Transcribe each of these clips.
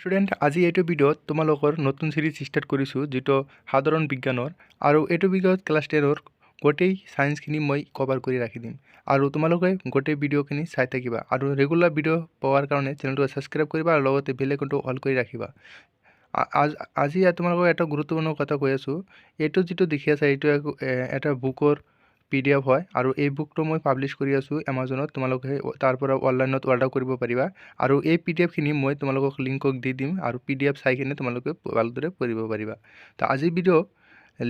Student, আজি এইটো ভিডিঅ'ত তোমালোকৰ নতুন চিৰিজ ষ্টাৰ্ট কৰিছোঁ, যিটো সাধাৰণ বিজ্ঞানৰ। আৰু এইটো ভিডিঅ'ত ক্লাছ 10ৰ গোটেই ছায়েন্সখিনি মই কভাৰ কৰি ৰাখি দিম আৰু তোমালোকে গোটেই ভিডিঅ'খিনি চাই থাকিবা। আৰু ৰেগুলাৰ ভিডিঅ' পোৱাৰ কাৰণে চেনেলটো ছাবস্ক্ৰাইব কৰিবা আৰু লগতে বেল আইকনটো অল কৰি ৰাখিবা। আজি তোমালোকক এটা গুৰুত্বপূৰ্ণ কথা কৈ আছোঁ। এইটো যিটো দেখি আছা, এইটো এটা বুকৰ পিডিএফ হয় আৰু এই বুকটো মই পাব্লিছ কৰি আছোঁ এমাজনত। তোমালোকে তাৰ পৰা অনলাইনত অৰ্ডাৰ কৰিব পাৰিবা আৰু এই পিডিএফখিনি মই তোমালোকক লিংকক দি দিম আৰু পিডিএফ চাই কিনে তোমালোকে ভালদৰে পঢ়িব পাৰিবা। তো আজিৰ ভিডিঅ'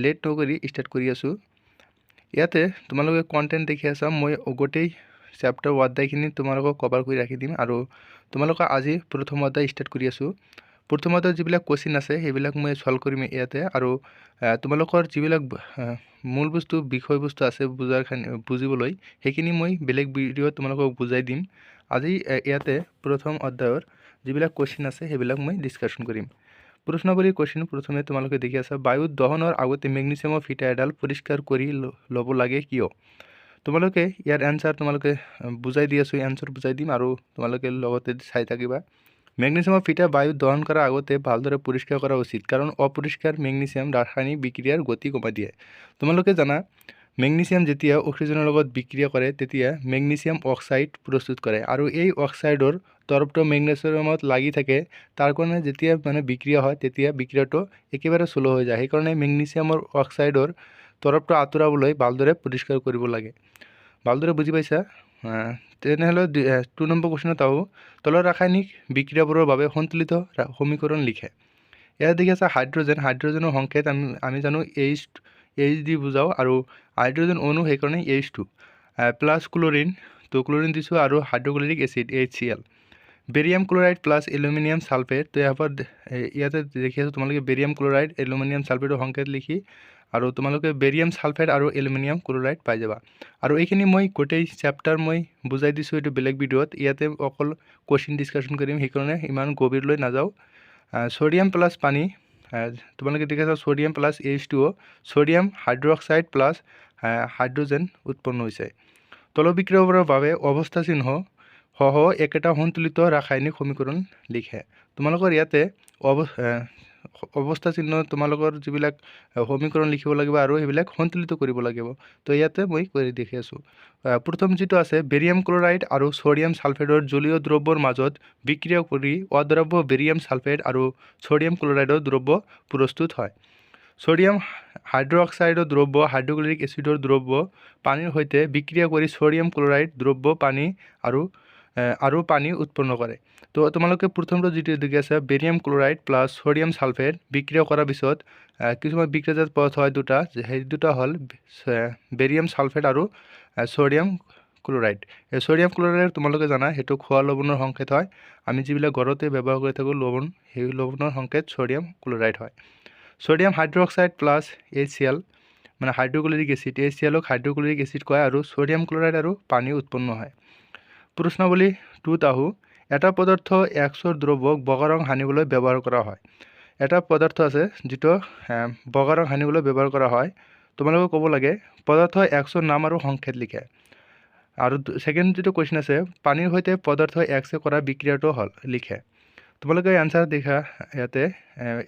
লেট নকৰি ষ্টাৰ্ট কৰি আছোঁ। ইয়াতে তোমালোকে কণ্টেণ্ট দেখি আছা, মই গোটেই চেপ্টাৰ অধ্যায়খিনি তোমালোকক কভাৰ কৰি ৰাখি দিম আৰু তোমালোকক আজি প্ৰথম অধ্যায় ষ্টাৰ্ট কৰি আছোঁ। প্ৰথমতে যিবিলাক কুৱেশ্যন আছে, সেইবিলাক মই ছল্ভ কৰিম ইয়াতে আৰু তোমালোকৰ যিবিলাক মূল বস্তু, বিষয়বস্তু আছে বুজাৰ বুজিবলৈ, সেইখিনি মই বেলেগ ভিডিঅ'ত তোমালোকক বুজাই দিম। আজি ইয়াতে প্ৰথম অধ্যায়ৰ যিবিলাক কুৱেশ্যন আছে, সেইবিলাক মই ডিছকাশ্যন কৰিম। প্ৰশ্নাৱলী কুৱেশ্যন প্ৰথমে তোমালোকে দেখি আছা, বায়ুত দহনৰ আগতে মেগনেছিয়ামৰ ফিটা এডাল পৰিষ্কাৰ কৰি ল'ব লাগে কিয়? তোমালোকে ইয়াৰ এনচাৰ তোমালোকে বুজাই দি আছোঁ, এনচাৰ বুজাই দিম আৰু তোমালোকে লগতে চাই থাকিবা। মেগনেছিয়ামৰ ফিটা বায়ুত দহন কৰাৰ আগতে ভালদৰে পৰিষ্কাৰ কৰা উচিত, কাৰণ অপৰিষ্কাৰ মেগনেছিয়াম ৰাসায়নিক বিক্ৰিয়াৰ গতি কমাই দিয়ে। তোমালোকে জানা, মেগনেছিয়াম যেতিয়া অক্সিজেনৰ লগত বিক্ৰিয়া কৰে, তেতিয়া মেগনেছিয়াম অক্সাইড প্ৰস্তুত কৰে আৰু এই অক্সাইডৰ তৰপটো মেগনেছিয়ামত লাগি থাকে। তাৰ কাৰণে যেতিয়া মানে বিক্ৰিয়া হয়, তেতিয়া বিক্ৰিয়াটো একেবাৰে স্ল' হৈ যায়। সেইকাৰণে মেগনেছিয়ামৰ অক্সাইডৰ তৰপটো আঁতৰাবলৈ ভালদৰে পৰিষ্কাৰ কৰিব লাগে। ভালদৰে বুজি পাইছা? তেনেহ'লে 2 নম্বৰ কুৱেশ্যনত আহোঁ। তলৰ ৰাসায়নিক বিক্ৰিয়াবোৰৰ বাবে সন্তুলিত সমীকৰণ লিখে। ইয়াত দেখি আছে হাইড্ৰজেন। হাইড্ৰজেনৰ সংকেত আমি জানো এইচ, এইচ দি বুজাওঁ আৰু হাইড্ৰজেন অণু, সেইকাৰণে এইচ 2 প্লাছ ক্লৰিন, তো ক্লৰিন দিছোঁ আৰু hydrochloric acid HCl। Barium chloride plus aluminium sulphate। তো ইয়াৰ পৰা ইয়াতে দেখি আছোঁ তোমালোকে, বেৰিয়াম ক্লৰাইড, এলুমিনিয়াম ছালফেটৰ সংকেত লিখি আৰু তোমালোকে বেৰিয়াম ছালফেট আৰু এলুমিনিয়াম ক্লৰাইড পাই যাবা। আৰু এইখিনি মই গোটেই চেপ্টাৰ মই বুজাই দিছোঁ এইটো বেলেগ ভিডিঅ'ত। ইয়াতে অকল কুৱেশ্যন ডিছকাশ্যন কৰিম, সেইকাৰণে ইমান গভীৰলৈ নাযাওঁ। ছ'ডিয়াম প্লাছ পানী, তোমালোকে দেখিছা sodium plus H2O, sodium hydroxide plus hydrogen উৎপন্ন হৈছে। তলৰ বিক্ৰিয়াবোৰৰ বাবে অৱস্থা চিহ্ন সহ একেটা সন্তুলিত ৰাসায়নিক সমীকৰণ লিখে। তোমালোকৰ ইয়াতে অৱস্থা চিহ্ন, তোমালোকৰ যিবিলাক সমীকৰণ লিখিব লাগিব আৰু সেইবিলাক সন্তুলিত কৰিব লাগিব। তো ইয়াতে মই কৰি দেখি আছোঁ। প্ৰথম যিটো আছে, বেৰিয়াম ক্লৰাইড আৰু ছ'ডিয়াম ছালফেটৰ জলীয় দ্ৰব্যৰ মাজত বিক্ৰিয়া কৰি অদ্ৰব্য বেৰিয়াম ছালফেট আৰু ছ'ডিয়াম ক্লৰাইডৰ দ্ৰব্য প্ৰস্তুত হয়। ছ'ডিয়াম হাইড্ৰক্সাইডৰ দ্ৰব্য হাইড্ৰক্লৰিক এচিডৰ দ্ৰব্য পানীৰ সৈতে বিক্ৰিয়া কৰি ছ'ডিয়াম ক্লৰাইড দ্ৰব্য পানী আৰু পানী উৎপন্ন কৰে। তো তোমালোকে প্ৰথমটো যিটো দেখি আছে, barium chloride plus sodium sulphate বিক্ৰিয়া কৰাৰ পিছত কিছুমান বিক্ৰিয়াজাত পদাৰ্থ হয় দুটা। সেই দুটা হ'ল বেৰিয়াম ছালফেট আৰু ছ'ডিয়াম ক্লৰাইড। এই ছ'ডিয়াম ক্লৰাইড তোমালোকে জানা, সেইটো খোৱা লৱণৰ সংকেত হয়। আমি যিবিলাক ঘৰতে ব্যৱহাৰ কৰি থাকোঁ লৱণ, সেই লৱণৰ সংকেত ছ'ডিয়াম ক্লৰাইড হয়। Sodium hydroxide plus HCl, মানে হাইড্ৰক্লৰিক এচিড, এইচ চি এলক হাইড্ৰক্লৰিক এচিড কয় আৰু ছ'ডিয়াম ক্লৰাইড আৰু পানী উৎপন্ন হয়। প্ৰশ্নাৱলী 2ত আহোঁ। এটা পদাৰ্থ এক্সৰ দ্ৰব্যক বগা ৰং সানিবলৈ ব্যৱহাৰ কৰা হয়। এটা পদাৰ্থ আছে যিটো বগা ৰং সানিবলৈ ব্যৱহাৰ কৰা হয়। তোমালোকে ক'ব লাগে পদাৰ্থ এক্সৰ নাম আৰু সংকেত লিখে। আৰু ছেকেণ্ড যিটো কুৱেশ্যন আছে, পানীৰ সৈতে পদাৰ্থ এক্সে কৰা বিক্ৰিয়াটো হ'ল লিখে। তোমালোকে এনচাৰ দেখা ইয়াতে,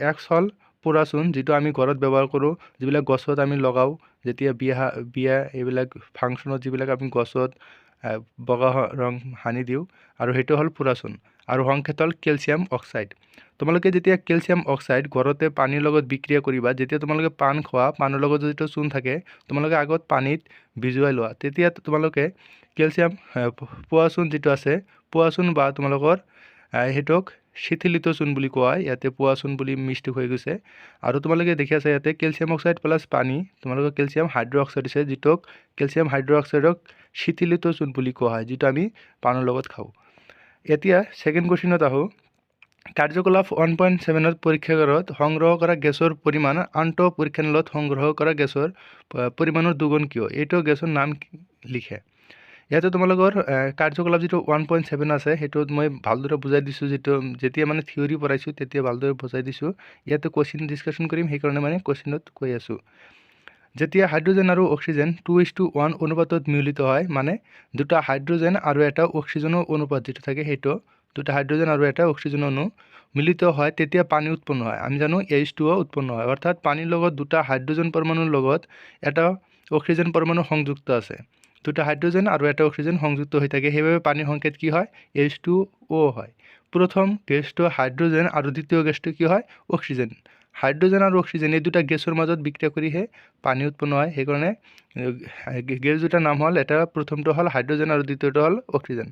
এক্স হ'ল পোৰা চূণ, যিটো আমি ঘৰত ব্যৱহাৰ কৰোঁ, যিবিলাক গছত আমি লগাওঁ যেতিয়া বিয়া বিয়া এইবিলাক ফাংচনত, যিবিলাক আমি গছত বগা ৰং সানি দিওঁ আৰু সেইটো হ'ল পোৰা চূণ আৰু সংকেত হ'ল কেলছিয়াম অক্সাইড। তোমালোকে যেতিয়া কেলছিয়াম অক্সাইড ঘৰতে পানীৰ লগত বিক্ৰিয়া কৰিবা, যেতিয়া তোমালোকে পাণ খোৱা, পাণৰ লগত যিটো চূণ থাকে, তোমালোকে আগত পানীত ভিজুৱাই লোৱা, তেতিয়া তোমালোকে কেলছিয়াম পোৱা চূণ যিটো আছে, পোৱা চূণ বা তোমালোকৰ সেইটোক শিথিলিত চূণ বুলি কোৱা হয়। ইয়াতে পোৱা চূণ বুলি মিষ্টেক হৈ গৈছে। আৰু তোমালোকে দেখি আছা ইয়াতে কেলছিয়াম অক্সাইড প্লাছ পানী, তোমালোকৰ কেলছিয়াম হাইড্ৰক্সাইড হৈছে, যিটোক কেলছিয়াম হাইড্ৰক্সাইডক শিথিলিত চূণ বুলি কোৱা হয়, যিটো আমি পাণৰ লগত খাওঁ। এতিয়া ছেকেণ্ড কুৱেশ্যনত আহোঁ। কাৰ্যকলাপ 1.7ত পৰীক্ষাগাৰত সংগ্ৰহ কৰা গেছৰ পৰিমাণ আনটো পৰীক্ষানালত সংগ্ৰহ কৰা গেছৰ পৰিমাণৰ দুগুণ কিয়? এইটো গেছৰ নাম লিখে। ইয়াতে তোমালোকৰ কাৰ্যকলাপ যিটো 1.7 আছে, সেইটোত মই ভালদৰে বুজাই দিছোঁ। যিটো যেতিয়া মানে থিয়ৰী পঢ়াইছোঁ, তেতিয়া ভালদৰে বুজাই দিছোঁ। ইয়াতে কুৱেশ্যন ডিছকাশ্যন কৰিম, সেইকাৰণে মানে কুৱেশ্যনত কৈ আছোঁ। যেতিয়া হাইড্ৰজেন আৰু অক্সিজেন 2:1 অনুপাতত মিলিত হয়, মানে দুটা হাইড্ৰজেন আৰু এটা অক্সিজেনৰ অনুপাত যিটো থাকে, সেইটো দুটা হাইড্ৰজেন আৰু এটা অক্সিজেনৰ অণু মিলিত হয়, তেতিয়া পানী উৎপন্ন হয়। আমি জানো H2O উৎপন্ন হয়। অৰ্থাৎ পানীৰ লগত দুটা হাইড্ৰজেন পৰমাণুৰ লগত এটা অক্সিজেন পৰমাণু সংযুক্ত আছে। দুটা হাইড্ৰজেন আৰু এটা অক্সিজেন সংযুক্ত হৈ থাকে, সেইবাবে পানীৰ সংকেত কি হয়? H2O হয়। প্ৰথম গেছটো হাইড্ৰজেন আৰু দ্বিতীয় গেছটো কি হয়? অক্সিজেন। হাইড্ৰজেন আৰু অক্সিজেন এই দুটা গেছৰ মাজত বিক্ৰিয়া কৰিহে পানী উৎপন্ন হয়। সেইকাৰণে গেছ দুটাৰ নাম হ'ল, এটা প্ৰথমটো হ'ল হাইড্ৰজেন আৰু দ্বিতীয়টো হ'ল অক্সিজেন।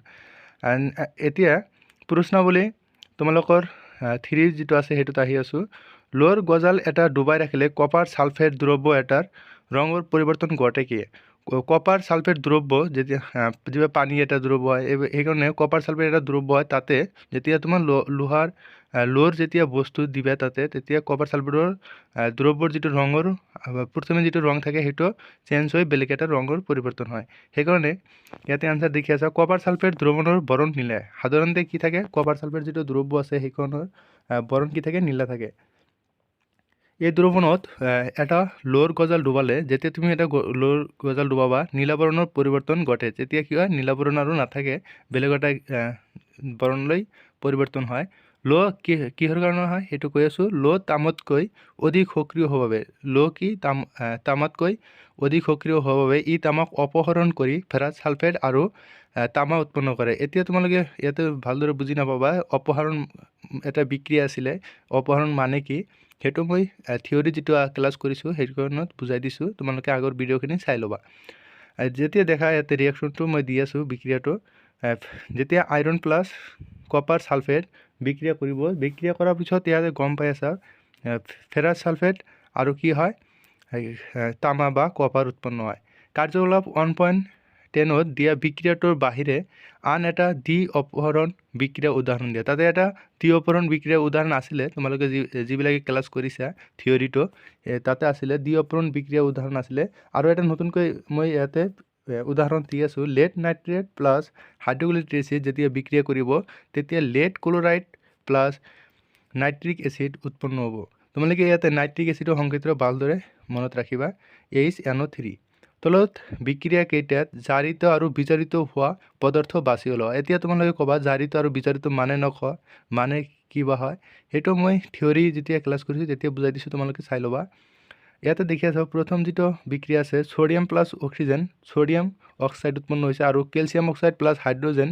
এতিয়া প্ৰশ্নাৱলী তোমালোকৰ থ্ৰী যিটো আছে সেইটোত আহি আছোঁ। লোৰ গজাল এটা ডুবাই ৰাখিলে কপাৰ ছালফেট দ্ৰব্য এটাৰ ৰঙৰ পৰিৱৰ্তন ঘটে কি? কপাৰ ছালফেট দ্ৰব্য যেতিয়া, যিটো পানী এটা দ্ৰব্য হয়, সেইকাৰণে কপাৰ ছালফেট এটা দ্ৰব্য হয়। তাতে যেতিয়া তোমাৰ লোহাৰ, লোৰ যেতিয়া বস্তু দিবা তাতে, তেতিয়া কপাৰ ছালফেটৰ দ্ৰব্যৰ যিটো ৰঙৰ, প্ৰথমে যিটো ৰং থাকে সেইটো চেঞ্জ হৈ বেলেগ এটা ৰঙৰ পৰিৱৰ্তন হয়। সেইকাৰণে ইয়াতে আনচাৰ দেখি আছা, কপাৰ ছালফেট দ্ৰৱণৰ বৰণ নীলা। সাধাৰণতে কি থাকে? কপাৰ ছালফেট যিটো দ্ৰব্য আছে সেইখনৰ বৰণ কি থাকে? নীলা থাকে। এই দ্ৰৱণত এটা লোৰ গজাল ডুবালে, যেতিয়া তুমি এটা লোৰ গজাল ডুবাবা, নীলা বৰণৰ পৰিৱৰ্তন ঘটে। তেতিয়া কি হয়? নীলা বৰণ আৰু নাথাকে, বেলেগ এটা বৰণলৈ পৰিৱৰ্তন হয়। লো কি কিহৰ কাৰণে হয় সেইটো কৈ আছোঁ। লো তামতকৈ অধিক সক্ৰিয় হোৱাৰ বাবে, লো কি তামাতকৈ অধিক সক্ৰিয় হোৱাৰ বাবে ই তামাক অপহৰণ কৰি ফেৰাছ ছালফেট আৰু তামা উৎপন্ন কৰে। এতিয়া তোমালোকে ইয়াতে ভালদৰে বুজি নাপাবা, অপহৰণ এটা বিক্ৰিয়া আছিলে, অপহৰণ মানে কি সেইটো মই থিয়ৰী যিটো ক্লাছ কৰিছোঁ সেইটো কাৰণত বুজাই দিছোঁ, তোমালোকে আগৰ ভিডিঅ'খিনি চাই ল'বা। যেতিয়া দেখা ইয়াতে ৰিয়েকশ্যনটো মই দি আছোঁ, বিক্ৰিয়াটো, যেতিয়া আইৰণ প্লাছ কপাৰ ছালফেট বিক্ৰিয়া কৰিব, বিক্ৰিয়া কৰাৰ পিছত ইয়াতে গম পাই আছা ফেৰাছ ছালফেট আৰু কি হয়, তামা বা কপাৰ উৎপন্ন হয়। কাৰ্যকলাপ 1.10ত দিয়া বিক্ৰিয়াটোৰ বাহিৰে আন এটা দ্বি অপহৰণ বিক্ৰিয়া উদাহৰণ দিয়া। তাতে এটা দ্বি অপহৰণ বিক্ৰিয়াৰ উদাহৰণ আছিলে, তোমালোকে যিবিলাকে ক্লাছ কৰিছা থিয়ৰিটো, তাতে আছিলে দ্বি অপহৰণ বিক্ৰিয়াৰ উদাহৰণ আছিলে। আৰু এটা নতুনকৈ মই ইয়াতে উদাহৰণ দি আছোঁ, lead nitrate plus hydrochloric acid যেতিয়া বিক্ৰিয়া কৰিব তেতিয়া lead chloride plus nitric acid উৎপন্ন হ'ব। তোমালোকে ইয়াতে নাইট্ৰিক এচিডৰ সংকেতটো ভালদৰে মনত ৰাখিবা, HNO3। তলত বিক্ৰিয়া কেইটাত জাৰিত আৰু বিজাৰিত হোৱা পদাৰ্থ বাছি ওলোৱা। এতিয়া তোমালোকে ক'বা জাৰিত আৰু বিজাৰিত মানে নকওঁ, মানে কি বা হয়, সেইটো মই থিয়ৰী যেতিয়া ক্লাছ কৰিছোঁ তেতিয়া বুজাই দিছোঁ, তোমালোকে চাই ল'বা। ইয়াতে দেখি আছা প্ৰথম যিটো বিক্ৰিয়া আছে sodium plus oxygen, sodium oxide উৎপন্ন হৈছে আৰু calcium oxide plus hydrogen,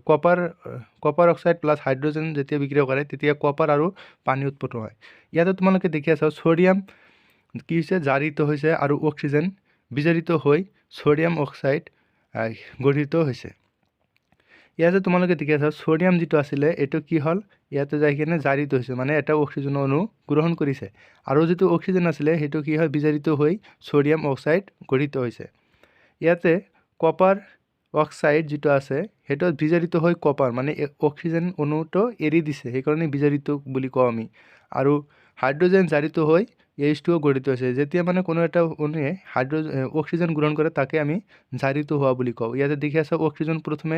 copper oxide plus hydrogen যেতিয়া বিক্ৰিয়া কৰে তেতিয়া কপাৰ আৰু পানী উৎপন্ন হয়। ইয়াতে তোমালোকে দেখি আছা ছ'ডিয়াম কি হৈছে, জাৰিত হৈছে আৰু অক্সিজেন বিজাৰিত হৈ ছ'ডিয়াম অক্সাইড গঠিত হৈছে। ইয়াতে তোমালোকে দেখি আছা ছ'ডিয়াম যিটো আছিলে এইটো কি হ'ল, ইয়াতে যাই কিনে জাৰিত হৈছে, মানে এটা অক্সিজেনৰ অণু গ্ৰহণ কৰিছে আৰু যিটো অক্সিজেন আছিলে সেইটো কি হয়, বিজাৰিত হৈ ছ'ডিয়াম অক্সাইড গঠিত হৈছে। ইয়াতে কপাৰ অক্সাইড যিটো আছে সেইটো বিজাৰিত হৈ কপাৰ মানে অক্সিজেন অণুটো এৰি দিছে, সেইকাৰণে বিজাৰিত বুলি কওঁ আমি। আৰু হাইড্ৰজেন জাৰিত হৈ H2O গঠিত হৈছে। যেতিয়া মানে কোনো এটা অণুৱে অক্সিজেন গ্ৰহণ কৰে তাকে আমি জাৰিত হোৱা বুলি কওঁ। ইয়াতে দেখি আছা অক্সিজেন প্ৰথমে,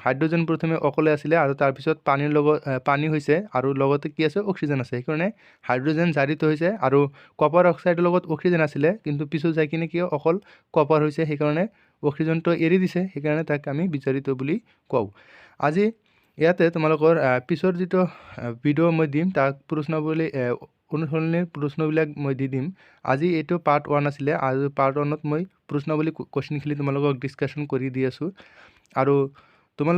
হাইড্ৰজেন প্ৰথমে অকলে আছিলে আৰু তাৰপিছত পানীৰ লগত, পানী হৈছে আৰু লগতে কি আছে, অক্সিজেন আছে, সেইকাৰণে হাইড্ৰজেন জাৰিত হৈছে। আৰু কপাৰ অক্সাইডৰ লগত অক্সিজেন আছিলে কিন্তু পিছত যাই কিনে কি অকল কপাৰ হৈছে, সেইকাৰণে অক্সিজেনটো এৰি দিছে, সেইকাৰণে তাক আমি বিজাৰিত বুলি কওঁ। আজি ইয়াতে তোমালোকৰ পিছৰ যিটো ভিডিঅ' মই দিম তাক প্ৰশ্নাৱলী, অনুসৰণীৰ প্ৰশ্নবিলাক মই দি দিম। আজি এইটো পাৰ্ট 1 আছিলে আৰু পাৰ্ট 1ত মই প্ৰশ্নাৱলী কুৱেশ্যনখিনি তোমালোকক ডিছকাশ্যন কৰি দি আছোঁ। আৰু তোমালোক